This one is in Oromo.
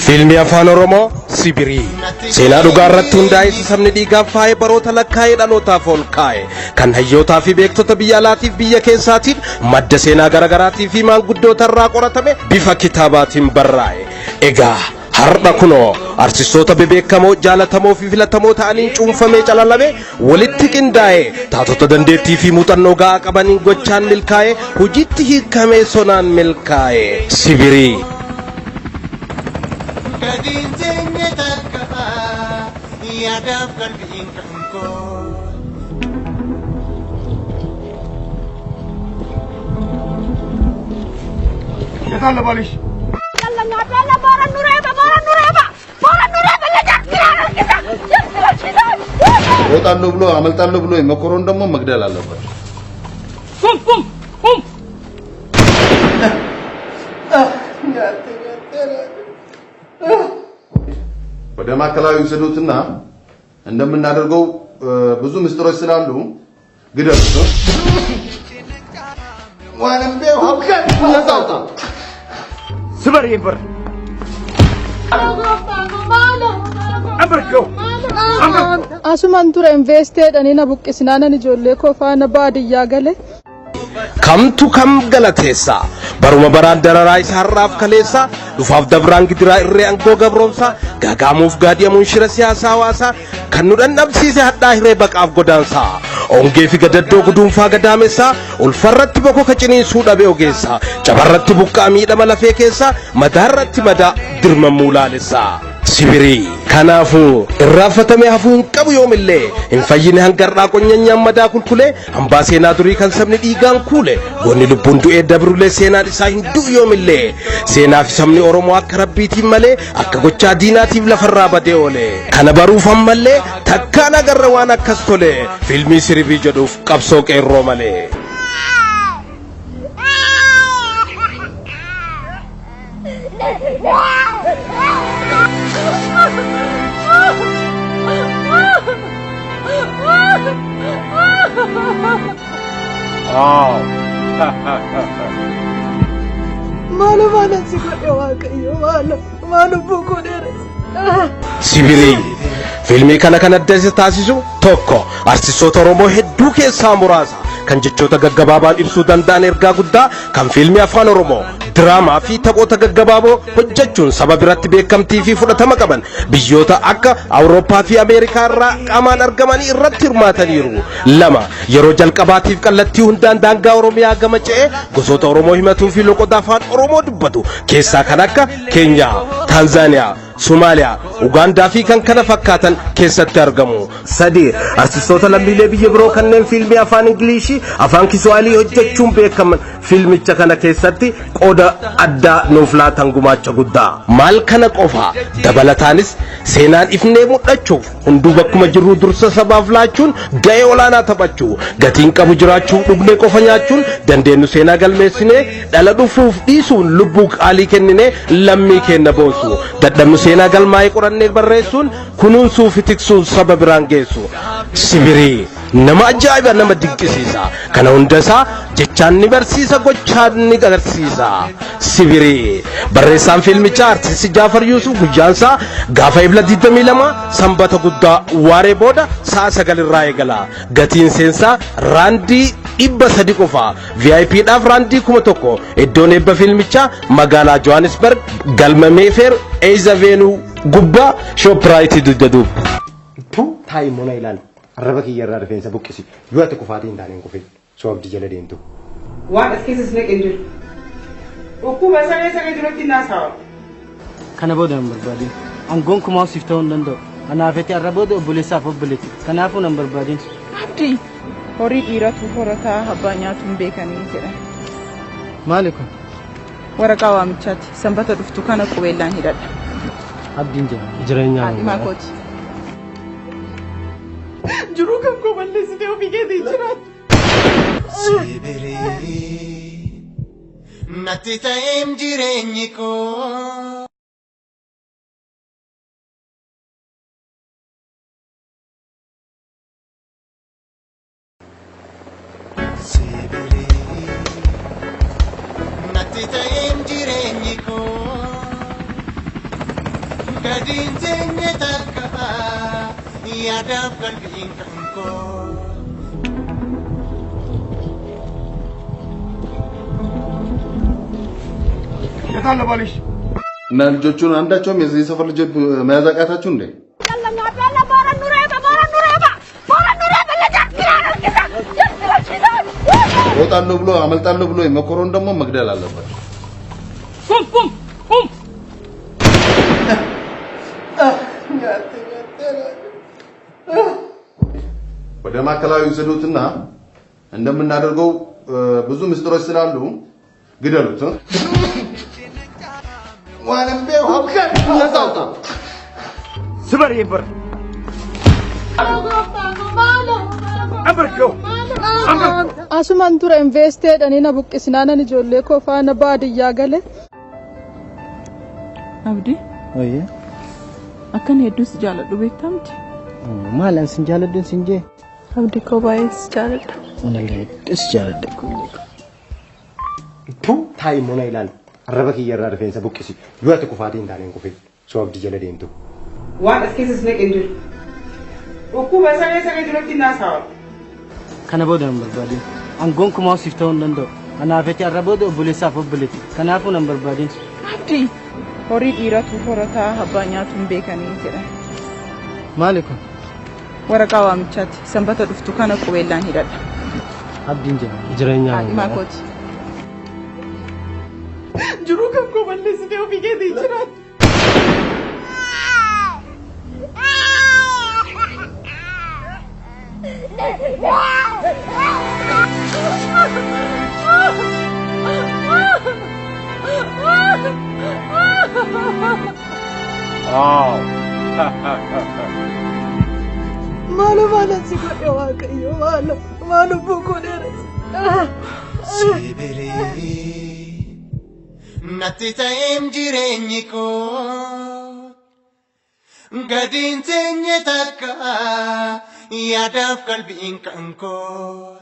Fiilmii Afaan Oromoo Sibirii seenaa dhugaa irratti hundaa'ee sabni dhiigaan faayee baroota lakkaa'ee dhalootaaf ol kaa'e kan hayyootaa fi beektota biyya alaatiif biyya keessaatiin madda seenaa garaagaraatii fi maanguddoota irraa qoratame bifa kitaabaatiin barraa'e. Egaa har'a kunoo artistoota bebeekamoo jaalatamoo fi filatamoo ta'aniin cuunfamee calalame walitti qindaa'e taatota dandeettii fi muuxannoo ga'aa qabaniin gochaan milkaa'e hojiitti hiikamee sonaan milkaa'e. Sibirii. Gadiin teenye takka yaadaaf qalbiin kan koo. እወጣለሁ ብሎ አመልጣለሁ ብሎ የመኮረውን ደግሞ መግደል አለበት። ወደ ማዕከላዊ ውሰዱትና እንደምናደርገው ብዙ ምስጢሮች ስላሉ ግደሉት። ስበር ይሄን በር አንበርከው። Asumaan ture investeedhanii na buqqisnaanan ijoollee koo faana baadiyyaa gale. Kamtu kam galateessa baruma baraan dararaa isaa har'aaf kaleessa dhufaaf dabraan gidiraa irree aangoo gabroomsaa gaagaamuuf gaadi'amuun shira siyaasaa hawaasaa kan nu dhandhamsiise hadhaa hiree baqaaf godaansaa ongee fi gadaddoo guduunfaa gadaamessaa ulfarratti bokoka ciniinsuu dhabe ogeessaa cabarratti buqqaa miidhama lafee keessaa madaarratti madaa dirmammuu laalessaa. Sibirii kanaafuu irraanfatamee hafuu hin qabu yoomillee hin fayyine hangarraa qonyanyaan madaa kulkulee hambaa seenaa durii kan sabni dhiigaan kuule goonni lubbuun du'ee dabrulee seenaan isaa hin du'u yoomillee seenaa fi sabni Oromoo akka rabbiitiin malee akka gochaa diinaatiif lafarraa badee oole kana baruuf ammallee takkaan agarra waan akkas tole fiilmii Siribii jedhuuf qabsoo qeerroo malee. Maalo maalan si godhe Waaqayyo maalo maalo lubbuu koo dheeresse. Sibirii fiilmii kana kan adda isa taasisu tokko artistoota Oromoo hedduu keessaa muraasa kan jechoota gaggabaabaan ibsuu danda'an ergaa guddaa kan fiilmii Afaan Oromoo diraamaa fi taphoota gaggabaaboo hojjechuun saba biratti beekamtii fi fudhatama qaban biyyoota akka Awurooppaa fi Ameerikaa irraa qaamaan argamanii irratti hirmaataniiru. Lama yeroo jalqabaatiif kallattii hundaan daangaa Oromiyaa gama ce'ee gosoota Oromoo himatuu fi loqoda afaan Oromoo dubbatu keessaa kan akka Keenyaa, Taanzaaniyaa, Somaaliyaa, Ugaandaa fi kan kana fakkaatan keessatti argamu. Sadi artistoota lammiilee biyya biroo kanneen fiilmii afaan Ingilishii, afaan Kiswahilii hojjechuun beekaman fiilmicha kana keessatti qooda addaa nuuf laatan gumaacha guddaa. Maal kana qofa dabalataanis seenaan ifnee mul'achuuf hunduu bakkuma jirru dursa sabaaf laachuun ga'ee olaanaa taphachuu gatiin qabu jiraachuu dhugnee qofa nyaachuun dandeenyu seenaa galmeessinee dhala dhufuuf dhiisuun lubbuu qaalii kenninee lammii kenna boonsu dadhabnu seenaa galmaa'ee qorannee barreessuun kunuunsuu fi tiksuun saba biraan geessu. Sibirii nama ajaa'iba nama dinqisiisa kana hundasaa jechaan ni barsiisa gochaan ni agarsiisa. Sibirii barreessaan fiilmichaa artisti Jaafar Yuusuf guyyaansaa gaafa Ebla 22 sanbata guddaa waaree booda sa'a 9 irraa eegala. Gatiin seensaa raandii 300 qofa. VIP dhaaf raandii 1000. Iddoon eebba fiilmichaa magaalaa Johannesburg galma Meefeer Eiza Veenuu gubbaa Shoopiraayitii dugda duuba. Taa'i immoo na ilaali. Arraba kiyya irraa rifeensa buqqisi. Yoo ati kufaatii hin taane hin kufin. Soo abdii jala deemtu. Waan as keessas naqe hin jiru. Dhukkuba saree saree duratti naasawa. Kana booda hin barbaadin. Aangoon kumaa siif ta'uu hin danda'u. Anaafetti arra booda obboleessaaf obboleetti. Kanaafuu nan barbaadin. Abdii horii dhiiratu horataa abbaa nyaatu hin beekanii jedhan. Maali kun? Waraqaa waamichaati. Sanbata dhuftu kana qubeellaan hidhadha. Abdiin jira. Jireenya Haadhimaa kooti. Jiruu kan koo balleessitee ofii keetii jiraattu. Sibirii natti ta'eem jireenyi koo. Sibirii natti ta'eem jireenyi koo. Gadiin teenye takka yaadaaf qalbiin kan koo. የታለ ባልሽ? እና ልጆቹን አንዳቸውም የዚህ ሰፈር ልጆች መያዝ አቃታችሁ እንዴ? እሮጣለሁ ብሎ አመልጣለሁ ብሎ የመኮረውን ደግሞ መግደል አለባቸው። ቁም ቁም ቁም። ወደ ማዕከላዊ ውሰዱትና እንደምናደርገው ብዙ ምስጢሮች ስላሉ ግደሉት። ስበር ይሄን በር። አንበርክከው። Asuman ture investeedhanii na buqqisnaanan ijoollee koo faana baadiyyaa gale. Abdii, Wayye. akkan hedduu si jaaladhu beektaa miti? Maal an sin jaaladhu sin jee? Abdii koo baay'ee si jaaladha. Anallee hedduu si jaaladha kulle. Tu taa'i immoo na ilaali. Arraba kiyya irraa rifeensa buqqisi. Yoo ati kufaatii hin taane hin kufin. Soo abdii jala deemtu. Waan as keessas naqe hin jiru. Dhukkuba saree saree duratti naasawa. Kana booda nan barbaadin. Aangoon kumaa siif ta'uu hin danda'u. Anaafeti arra booda obboleessaaf obboleetti. Kanaafuu nan barbaadin. Abdii, horii dhiiratu horataa abbaa nyaatu hin beekanii jedhan. Maali kun? Waraqaa waamichaati. Sanbata dhuftu kana qubeellaan hidhadha. Abdiin jedhama. Jireenya Haadhimaa kooti. Jiruu kan koo balleessitee ofii keetii jiraattu. Maalo maalan si godhe Waaqayyo maalo maalo lubbuu dheeresse. Sibirii natti ta'eem jireenyi koo gadiin teenye takka yaadaaf qalbiin kan koo.